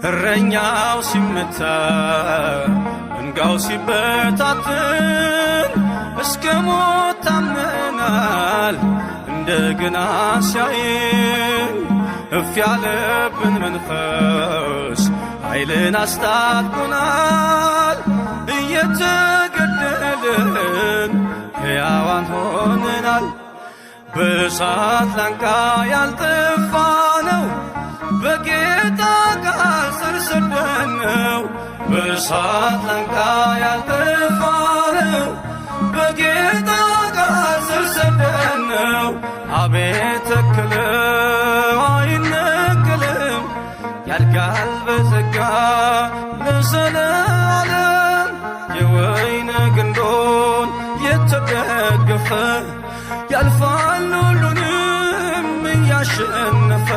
እረኛው ሲመታ መንጋው ሲበታትን እስከ ሞት ታምነናል። እንደገና ሲያየን እፍ ያለብን መንፈስ ኃይልን አስታጥቆናል። እየተገደልን ሕያዋን ሆነናል። በእሳት ላንቃ ያልጠፋ ነው በጌታ ቃል ስር ሰደን ነው። በእሳት ላንቃ ያልጠፋ ነው በጌታ ቃል ስር ሰደን ነው። አቤት ተክለው አይነቅልም ያድጋል በጸጋ ለዘለዓለም የወይን ግንዶን የተደገፈ ያልፋል ሁሉንም እያሸነፈ።